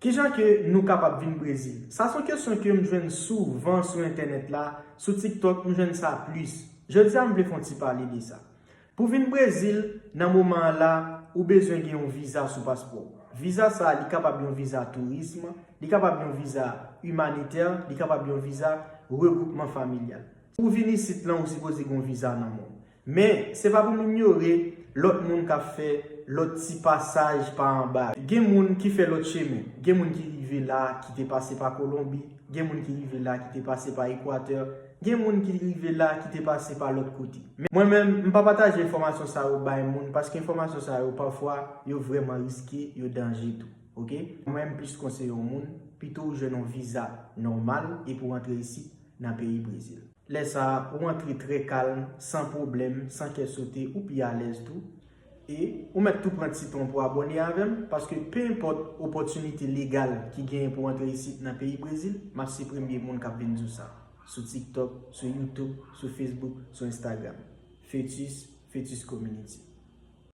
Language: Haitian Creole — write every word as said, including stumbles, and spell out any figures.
Kijan ke nou kapab vin Brezil? Sa se yon kesyon ke m jwenn souvan sou entènèt la, sou TikTok, m jwenn sa plis. Jodi a, m vle fè yon ti pale de sa. Pou vin Brezil, nan moman an la, ou bezwen gen yon viza sou paspò w. Viza sa a, li kapab yon viza tourism, li kapab yon viza imanitè, li kapab yon viza regwoupman familyal. Pou w vin isit lan, ou sipoze gen yon viza nan men w. Men, se pa pou m inyore lòt moun k ap fè lòt ti pasaj pa anba. Gen moun ki fè lòt chemen. Gen moun ki rive la, ki te pase pa Kolonbi. Gen moun ki rive la, ki te pase pa Ekwatè. Gen moun ki rive la, ki te pase pa lòt kote. Men mwen menm, m pa pataje enfòmasyon sa yo bay moun, paske enfòmasyon sa yo, pafwa, yo vrèman riske, yo danje tou. Oke? Mwen, m plis konseye yon moun, pito ou jwenn yon viza nòmal epi w antre isit nan peyi Brezil. Lè sa a, ou antre trè kalm, san pwoblèm, san kè sote, ou pi alèz tou. E ou mèt tou pran ti tan pou abòne avè m, paske pe enpòt opòtinite legal ki genyen pou antre isit nan peyi Brezil, m ap se premye moun k ap vin di w sa. Sou TikTok, sou YouTube, sou Facebook, sou Instagram. Fetus, Fetus Community.